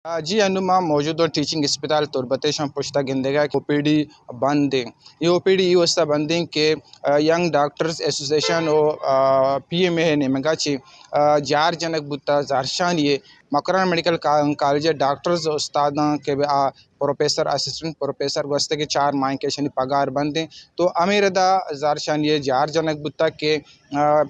آ، جی، انو ما موجود اوں ٹیچنگ اسپتال تربت ءَ، شما پشتا گندگا کہ او پی ڈی بند ایں۔ اے او پی ڈی اے واسطہ بند ایں کہ، آ، ینگ ڈاکٹرز ایسوسی ایشن و، آ، پی ایم اے نیمگا چہ، آ، جار جنگ بوتا زہرشانی ءِ۔ مکران میڈیکل کا-، کالج ءِ ڈاکٹرز استاداں کہ آ، پروفیسر، اسسٹنٹ پروفیسر گوستگیں چار ماہ کہ ایشانی پگار بند ایں۔ تو ہمے ردا زہرشانی ءِ جار جنگ بوتا کہ، آ،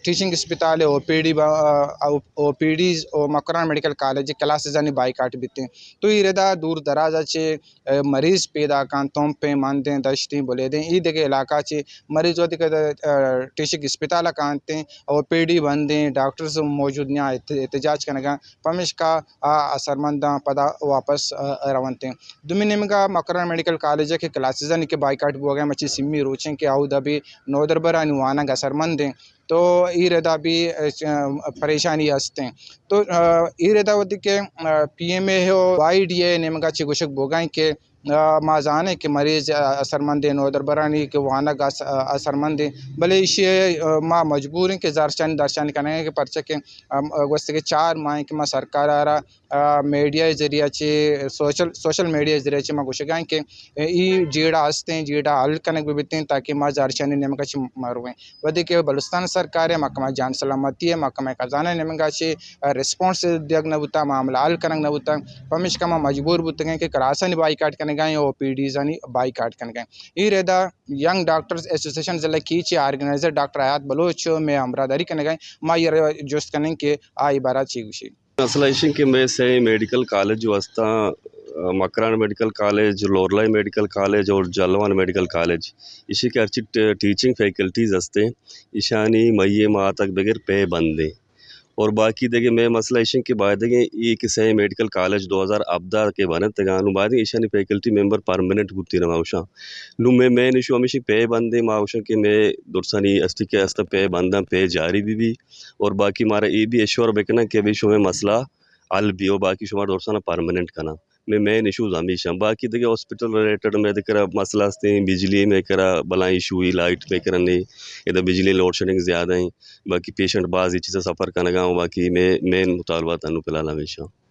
ٹیچنگ اسپتال ءِ او پی ڈی با-، آ، او پی ڈیز و مکران میڈیکل کالج ءِ کلاسزانی بائیکاٹ بیتیں۔ تو اے ردا دور دراز ءَ چہ، آ، مریض پیداک اَنت، تمپ ایں، مند ایں، دشت ایں، بلیدہ ایں، اے دگہ علاقہ چہ مریض وھدے کہ، آ، ٹیچنگ اسپتال ءَ کاینت ایں، او پی ڈی بند ایں، ڈاکٹرز موجود نیاں، احت-، احتجاج کنگا، پمیشکا آ اثرمنداں پدا واپس، آ، رونت ایں۔ دومی نیمگا مکران میڈیکل کالج ءِ کہ کلاسزانی کہ بائیکاٹ بوگا ایں، مرچی سیمی روچ ایں کہ اودا بھی نودربرانی وانگ اثرمند ایں۔ تو اے ردا بھی، آ، پریشانی ہست ایں۔ تو، آ، اے ردا وھدے کہ، آ، پی ایم اے و آئی ڈی اے نیمگا چہ گوشگ بوگا ایں کہ، آ، ما زانیں کہ مریض، آ، اثرمند ایں، نودربرانی کہ وانگ اث-، آ، اثرمند ایں، بلے ایشی ءَ، آ، ما مجبور ایں کہ زہرشانی درشانی کنگ ایں کہ پرچہ کہ، آ، گوستگیں چار ماہ ایں کہ ما سرکار ءَ را، آ، میڈیا ءِ ذریعہ چہ، سوشل، سوشل میڈیا ءِ ذریعہ چہ ما گوشگا ایں کہ اے جیڑہ ہست ایں، جیڑہ حل کنگ بہ بیتیں تاکہ ما زہرشانی نیمگا چہ مرویں۔ وھدے کہ بلوچستان سرکار ءِ، محکمہ جان سلامتی ءِ، محکمہ خزانہ ءِ نیمگا چہ، آ، ریسپانس دیگ نہ بوتا، معاملہ حل کنگ نہ بوتا، پمیشکا ما مجبور بوتگیں کہ کلاسانی بائیکاٹ کنگا ایں، او پی ڈیزانی بائیکاٹ کنگا ایں۔ اے ردا ینگ ڈاکٹرز ایسوسی ایشن ضلع کیچ ءِ آرگنائزر ڈاکٹر حیات بلوچ مئے ہمراہداری کنگا ایں، ما آئی ءَ را جست کنیں کہ آ اے بارہ چی گوشی۔ مسئلہ ایش ایں کہ مئے سئے میڈیکل کالج واسطہ، آ، Makran medical college, Loralai medical college اور جلوان میڈیکل کالج، ایشی کہ ہرچی ٹ-، ٹیچنگ فیکلٹیز ہست ایں، ایشانی مئی ءِ ماہ تک بگر پے بند ایں۔ اور باقی دگہ مئے مسئلہ ایش ایں کہ بایدگیں اے کہ سئے میڈیکل کالج دو ہزار ہبدہ کہ بنتگاں، نوں بایدگیں ایشانی فیکلٹی ممبر پرماننٹ بوتیں، ما گوشاں۔ نوں مئے مین ایشو ہمیش ایں پے بند ایں، ما گوشاں کہ مئے درسانی استی کہ است پے بنداں، پے جاری بہ بی۔ اور باقی مارا اے بھی ایشور بکناں کہ ابھی شمئے مسئلہ حل بی و باقی شمارا درسانا پرماننٹ کناں۔ مئے مین ایشوز ہمیش ایں۔ باقی دگہ ہاسپٹل ریلیٹڈ مئے دگہ کرا مسئلہ ہست ایں، بجلی مئے کرا بلاہیں ایشو ایں، لائٹ مئے کرا نہ ایں، ادا بجلی لوڈ شیڈنگ زیادہ ایں، باقی پیشنٹ باز اے چیزا سفر کنگا ایں، باقی مئے مین مطالبات انو فی الحال ہمیش ایں۔